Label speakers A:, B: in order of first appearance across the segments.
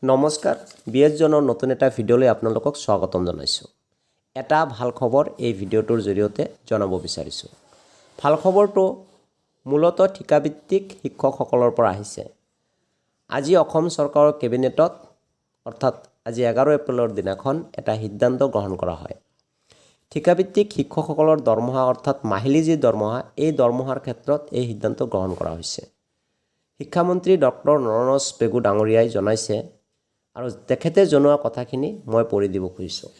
A: নমস্কাৰ, B S জনৰ নতুন এটা ভিডিঅ'লৈ আপোনালোকক স্বাগতম জনাইছোঁ। এটা ভাল খবৰ এই ভিডিঅ'টোৰ জৰিয়তে জনাব বিচাৰিছোঁ। ভাল খবৰটো মূলতঃ ঠিকাভিত্তিক শিক্ষকসকলৰ পৰা আহিছে। আজি অসম চৰকাৰৰ কেবিনেটত, অৰ্থাৎ আজি 11 এপ্ৰিলৰ দিনাখন এটা সিদ্ধান্ত গ্ৰহণ কৰা হয়। ঠিকাভিত্তিক শিক্ষকসকলৰ দৰমহা, অৰ্থাৎ মাহিলী যি দৰমহা, এই দৰমহাৰ ক্ষেত্ৰত এই সিদ্ধান্ত গ্ৰহণ কৰা হৈছে। শিক্ষামন্ত্ৰী ডক্টৰ ৰণোজ পেগু ডাঙৰীয়াই জনাইছে আৰু তেখেতে জনোৱা কথাখিনি মই পঢ়ি দিব খুজিছোঁ।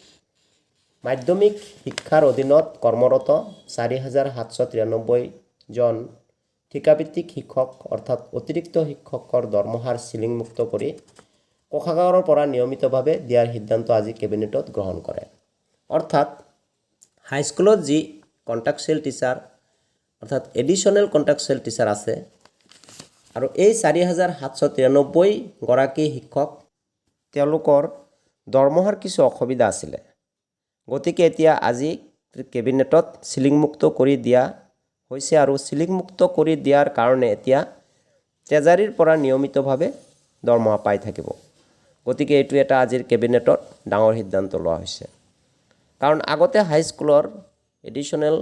A: মাধ্যমিক শিক্ষাৰ অধীনত কৰ্মৰত 4793জন ঠিকাভিত্তিক শিক্ষক, অৰ্থাৎ অতিৰিক্ত শিক্ষকৰ দৰমহাৰ চিলিংমুক্ত কৰি কোষাগাৰৰ পৰা নিয়মিতভাৱে দিয়াৰ সিদ্ধান্ত আজি কেবিনেটত গ্ৰহণ কৰে। অৰ্থাৎ হাইস্কুলত যি কণ্ট্ৰাকচুৱেল টিচাৰ, অৰ্থাৎ এডিশ্যনেল কণ্ট্ৰাকচুৱেল টিচাৰ আছে আৰু এই 4793গৰাকী শিক্ষক, তেওঁলোকৰ দৰমহাৰ কিছু অসুবিধা আছিলে। গতিকে এতিয়া আজি কেবিনেটত চিলিংমুক্ত কৰি দিয়া হৈছে আৰু চিলিংমুক্ত কৰি দিয়াৰ কাৰণে এতিয়া ট্ৰেজাৰীৰ পৰা নিয়মিতভাৱে দৰমহা পাই থাকিব। গতিকে এইটো এটা আজিৰ কেবিনেটত ডাঙৰ সিদ্ধান্ত লোৱা হৈছে। কাৰণ আগতে হাইস্কুলৰ এডিশ্যনেল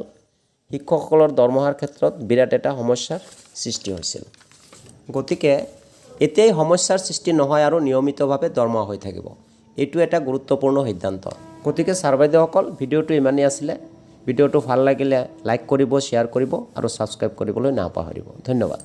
A: শিক্ষকসকলৰ দৰমহাৰ ক্ষেত্ৰত বিৰাট এটা সমস্যাৰ সৃষ্টি হৈছিল। গতিকে এতিয়াই সমস্যাৰ সৃষ্টি নহয় আৰু নিয়মিতভাৱে দৰমহা হৈ থাকিব। এইটো এটা গুৰুত্বপূৰ্ণ সিদ্ধান্ত। গতিকে ছাৰ বাইদেউসকল, ভিডিঅ'টো ইমানেই আছিলে। ভিডিঅ'টো ভাল লাগিলে লাইক কৰিব, শ্বেয়াৰ কৰিব আৰু ছাবস্ক্ৰাইব কৰিবলৈ নাপাহৰিব। ধন্যবাদ।